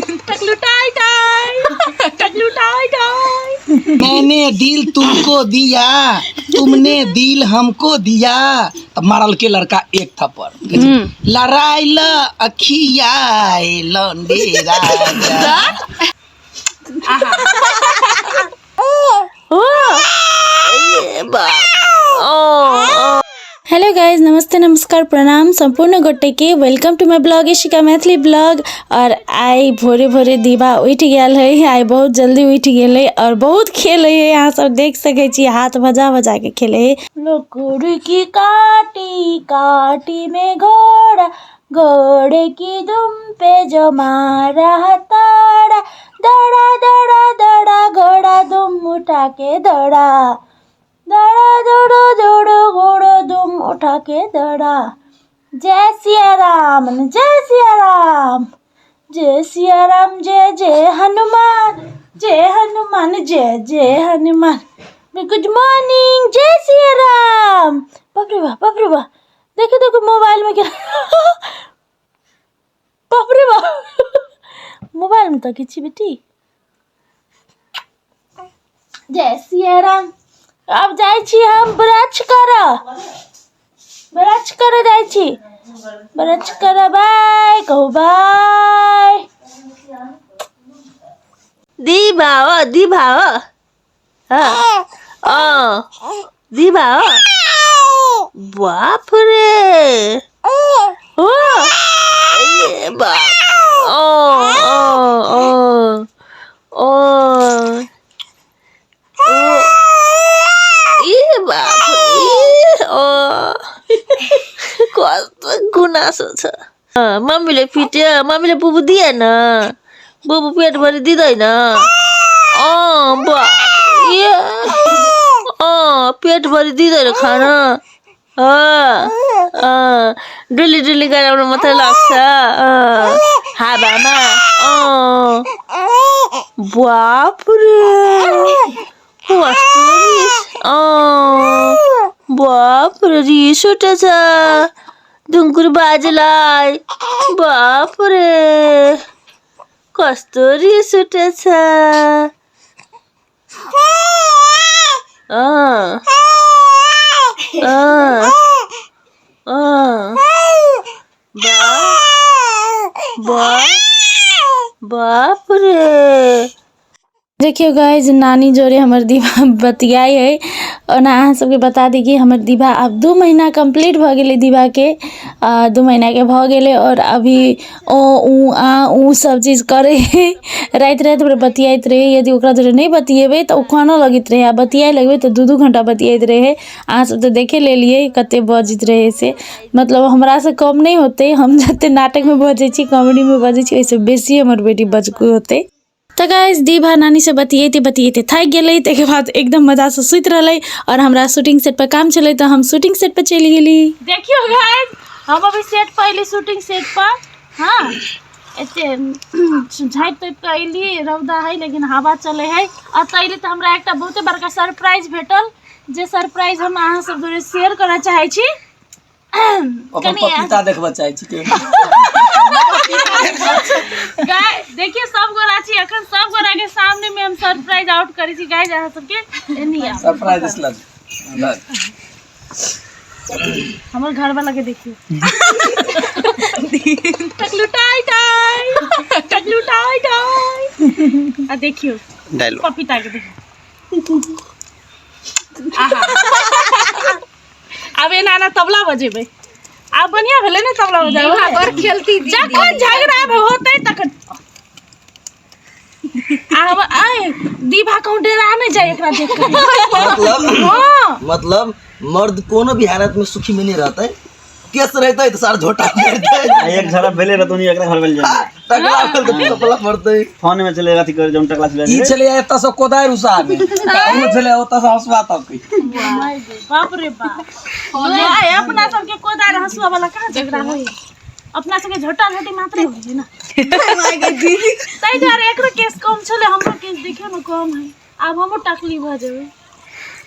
टकलू tie tie, टकलू tie tie. मैंने दिल तुमको दिया, तुमने दिल हमको दिया। तब मारल के लड़का एक थप्पड़। लड़ाई ल अखिया लौंडे राजा। हेलो गाइज, नमस्ते, नमस्कार, प्रणाम सम्पूर्ण गोटे के। Welcome to my blog Ishika Maithili blog. और आई भोरे भोरे दीवा उठ गेल है, आई बहुत जल्दी उठ गेल है और बहुत खेले है। यहाँ सब देख सके छी, हाथ बजा बजा के खेले है। लकड़ी की काटी काटी में घोड़ा, घोड़े की दुम पे जो मारा ताड़ा, दौड़ा दौड़ा दौड़ा घोड़ा दुम उठा के दौड़ा, दौड़ा दौड़ो दौड़ो घोड़ो दुम उठा के दौड़ा। जय सिया राम, जय सिया राम, जय सिया राम, जय जय हनुमान, जय हनुमान, जय जय हनुमान। गुड मॉर्निंग, जय सिया राम। बाप रे बाप, बाप रे बाप, देखो देखो मोबाइल में क्या, बाप रे बाप, मोबाइल में तो किसी बेटी। जय सिया राम। अब जाइ छी हम ब्रश करऽ, ब्रश करऽ जाइ छी, ब्रश करऽ। बाय कहू, बाय। दी भाव, दी भाव, हाँ दी भाव। बाप रे, हो ए बाप, ओ ओ ओ ओ ओ ए बाप ए ओ, कस्तो गुनासो छ। मम्मीले पिट्यो, मम्मीले बुबु दिएन, बुबु पेटभरि दिँदैन। अँ बाप ए अँ पेटभरि दिँदैन खाना। अँ डुली डुली गराउनु मात्रै लाग्छ हावामा। अँ बाप रे, कस्तो रिस, अँ बाप रे, रिस उठेछ ढुङ्कुर बाजेलाई। बाप रे, कस्तो रिस उठेछ। अँ अँ अँ बाप बाप रे। देखियो गाइज, नानी जोरे हमर दीवा बतियाई है। ओना अहाँ सबके बता दी कि हमर दीवा आब 2 महीना कम्प्लीट भऽ गेलै। दीवा के 2 महीना के भऽ गेलै और अभी ओ ऊ आ ऊ सब चीज करै है। राति राति भरि बतियाइत रहै। यदि ओकरा जोरे नहि बतियेबै तऽ ओ कानऽ लगैत रहै, आ बतियाए लगबै तऽ 2-2 घंटा बतियाइत रहै। अहाँ सब तऽ देखे लेलियै कते बजैत रहै से, मतलब हमरासँ कम नहि होतै। हम जते नाटकमे बजै छी, कॉमेडीमे बजै छी, ओहिसँ बेसी हमर बेटी बजकू होतै। तऽ गाइस, दीभा नानी से बतियेते बतियेते थाकि गेलै। ताहिके बाद एकदम मजा से सुति रहलै और हमरा शूटिंग सेट पर काम छलै तऽ हम शूटिंग सेट पर चलि गेली। देखियो गाइस, हम अभी सेट पर अयली, शूटिंग सेट पर। हाँ, एते झाँपि तोपि कऽ अयली। रौदा है लेकिन हवा चलै है। एतऽ अयली तऽ हमरा एकटा बहुते बड़का सरप्राइज भेटल, जे सरप्राइज हम अहाँ सब जोरे शेयर करऽ चाहै छी। अपन कनि पपीता देखबऽ चाहै छी के। गाय देखिए, सब गोरा छी अखन, सब गोरा के सामने में हम सरप्राइज आउट करै छी। गाइस, अहाँ सबके एनी आउ। सरप्राइज लग लग। हमर घर वाला के देखियो। टकलू टाई टाई, टकलू टाई टाई। आ देखियो डायलॉग पपीता के देखियो। आहा, आब एना एना तबला बजेबै। आब बढ़िया भेलै ने तबला बजाबै? बड़ खेलती। जखन झगड़ा होतै तखन आब आइ दीभा कहूँ डेरा नहि जाय एकरा देख के। मतलब हाँ। मतलब मर्द कोनो भी हालत में सुखी में नहीं रहते। केस रहते तो सारा झोटा मारते। आ एक झड़प भेले रहत उनी एकरा घर भेल जाय। टकला भेल तऽ टकला पड़तै। फोन में चले अथी कर जौन टकला छले। ई छलै एतऽ से कोदारि उसा में, ओ छलै ओतऽ से हंसुआ तक। बाप रे बाप, आइ अपना सबके कोदारि हंसुआ वाला कहाँ झगड़ा होय? अपना सबके झोटा झोटी मात्रे होइ छै ने, ताहि दुआरे एकरो केस कम छलै। हमरो केस देखियौ ने कम है। आब हमहूँ टकली भऽ जेबै।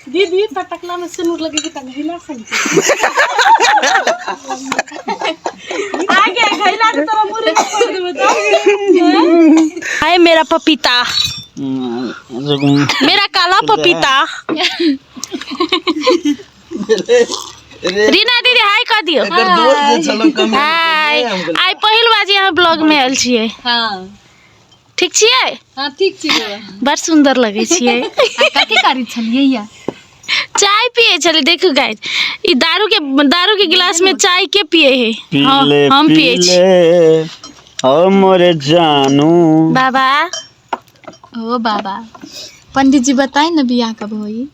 दीदी त टकला में सिनूर लगे कि त घैला सन आगे घैला के तोरा मुरी में फोड़ देबे त। हाय मेरा पपीता, मेरा काला पपीता। रीना दीदी हाय कह दियो। एकर दोस्त जे छलो कम। हाय, आइ पहिल बाजी अहाँ ब्लॉग में आयल छियै। हाँ। ठीक छियै? हाँ ठीक छियै। बड़ सुंदर लगै छियै। कथी करै छलियै या? चाय पिए छलियै। देखू गाइस, ई दारू के गिलास में चाय के पिए है। पी हाँ, ले हम पी पिए छी। ले ओ मोरे जानू। बाबा ओ बाबा, पंडित जी बताए न बियाह कब होई?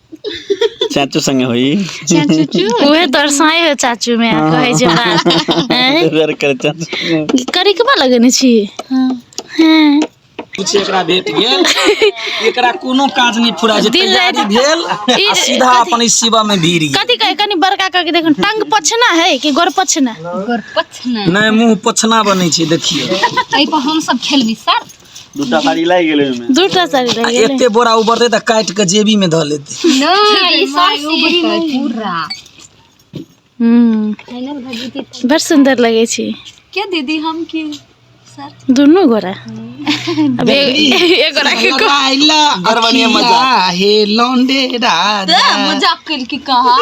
चाचू संगे होई। चाचू उहे दर्शाए हो चाचू में कहै छै बात। हैं? बेर कर चाचू। करिकबा लगेने छी। हाँ। हैं। कुछ एकरा भेट गेल, एकरा कोनो काज नहि फुराइ छै। दिन तैयारी राति- भेल आ सीधा अपन ई शिवा में भीड़ गेल। कथी कहे कनी बड़का करके देखो, टंग पोछना है कि गोर पोछना? गोरपछना। नहि, मुंह पोछना बनै छै। देखियौ एहि पर हम सब खेलबी सर। दूटा साड़ी लागि गेलै ओहिमे। दूटा साड़ी आ लागि गेलै। एते बोरा उबरतै तऽ काटि के जेबी में धऽ लेतै। नहीं ई सब सीढ़ी पूरा। बड़ सुंदर लगे छी। क्या दीदी हम की सर? दुनू गोरा। अब एक गोरा के लड़ाइला गड़बड़िया मजा। अखिया हे लौंडे राजा। मजाक कइल की कहा?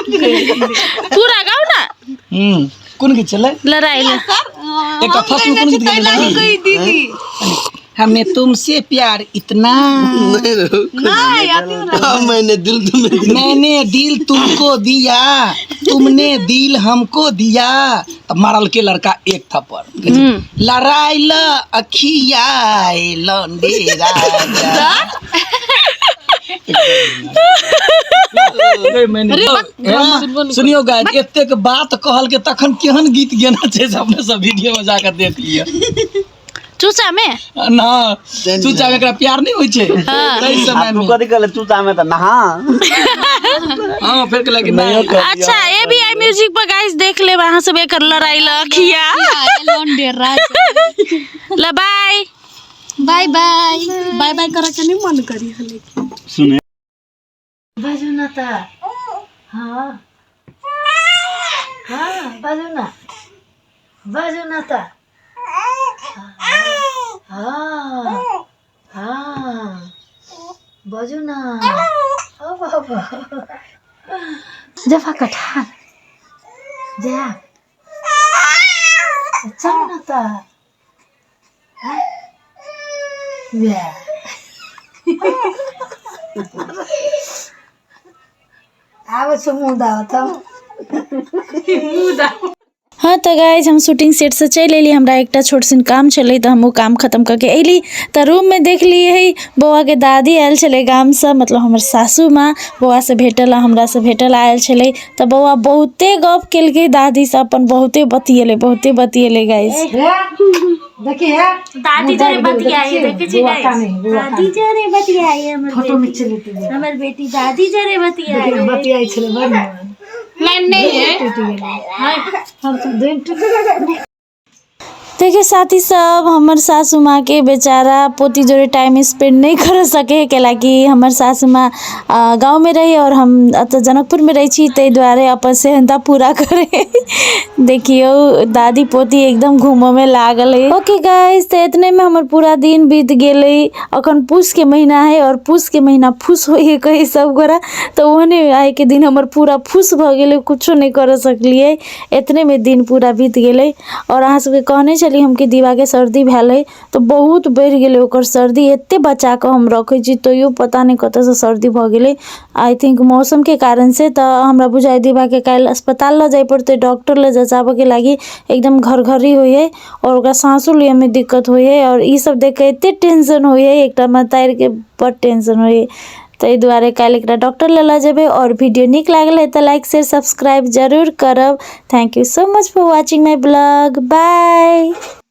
पूरा गाओ ना। कोन गीत छलै? लड़ाई ला। एकटा फर्स्ट में कोन गीत गेलै? कही दीदी। हमें तुमसे प्यार इतना नहीं आती हाँ, मैंने दिल तुम्हें मैंने दिल तुमको दिया, तुमने दिल हमको दिया। तब मारल के लड़का एक थप्पड़। लड़ाई ल अखिया लौंडे राजा। सुनियो गाइस, एतेक बात कहल के तखन केहन गीत गेना छै से अपने सब वीडियो में जाकर देख लिअ। चूचा में ना, चूचा में एकरा प्यार नहीं होइ छै ताहि समय तू में। कथी कहले चूचा में त नहा। हाँ, फेर कहलक कि नहीं। अच्छा ए बी I music पर गाइस देख लेब अहाँ सब एकर लड़ाई ल अखिया। लौंडे राजा। ल bye bye bye. Bye bye करे के नहीं मन करी हले। सुने बाजू न त। हाँ हाँ बाजू न, बाजू न त। हाँ हाँ बाजू न। ओ बाबा जफा कठान जा चल न त। आबै छौ मुँह दाओ तब। हाँ तऽ गाइज हम शूटिंग सेट से चलि अयली। हमरा एकटा छोट सन काम छलै तऽ हम ओ काम खत्म कऽ के अयली तऽ रूम में देखलियै है बौआके दादी आयल छलै गामसँ, मतलब हमर सासू माँ बौआसँ भेटल आ हमरासँ भेटल आयल छलै। तऽ बौआ बहुते गप केलकै दादीसँ, अपन बहुते बतियेलै, बहुते बतियेलै गाइज। देखी है दादी जरे बतियाई देखै छी गाइस, दादी जरे बतियाई हमर फोटो में बेटी, चलि जेतै। हमर बेटी दादी जरे बतियाई। बतियाइ छलै बड़ मन। लाइन नहीं है। टूटि गेलै हम सब दिन टूटि। देखिए साथी सब, हमर सासू माँ के बेचारा पोती जोड़े टाइम स्पेंड नहीं कर सके है, कैलाकि हमर सासू माँ गाँव में रही और हम एतऽ जनकपुर में रहै छी, ताहि दुआरे अपन सेहनता पूरा करे। देखियौ दादी पोती एकदम घूमऽ में लागल है। ओके गाइस, तऽ एतने में हमर पूरा दिन बीत गेलै। अखन पूस के महीना है और पूस के महीना फूस होइ है कही सब गोरा, तऽ ओहने आइ के दिन हमर पूरा फूस भऽ गेलै, कुछो नहीं कर सकलियै। एतने में दिन पूरा बीत गेलै। और अहाँ सबके कहने छली हम कि दीवाके सर्दी भेल है तऽ बहुत बढ़ि गेलै ओकर सर्दी, एते बचा कऽ हम रखै छी तैयो पता नहि कतऽसँ सर्दी भऽ गेलै। I think मौसमके कारण से। तऽ हमरा बुझाइ दीवाके काल्हि अस्पताल लऽ जाय पड़तै डॉक्टर लऽ जचाबऽके लागि। एकदम घरघरी होइ है और ओकरा साँसो लिअमे दिक्कत होइ है और ई सब देख कऽ एते टेंशन होइ है, एकटा महतारिके बड टेंशन होइ है। ताहि दुआरे काल्हि एकरा डॉक्टर लग लऽ जेबै। और वीडियो नीक लागल है तऽ लाइक शेयर सब्सक्राइब जरूर करब। Thank you so much for watching my blog. Bye.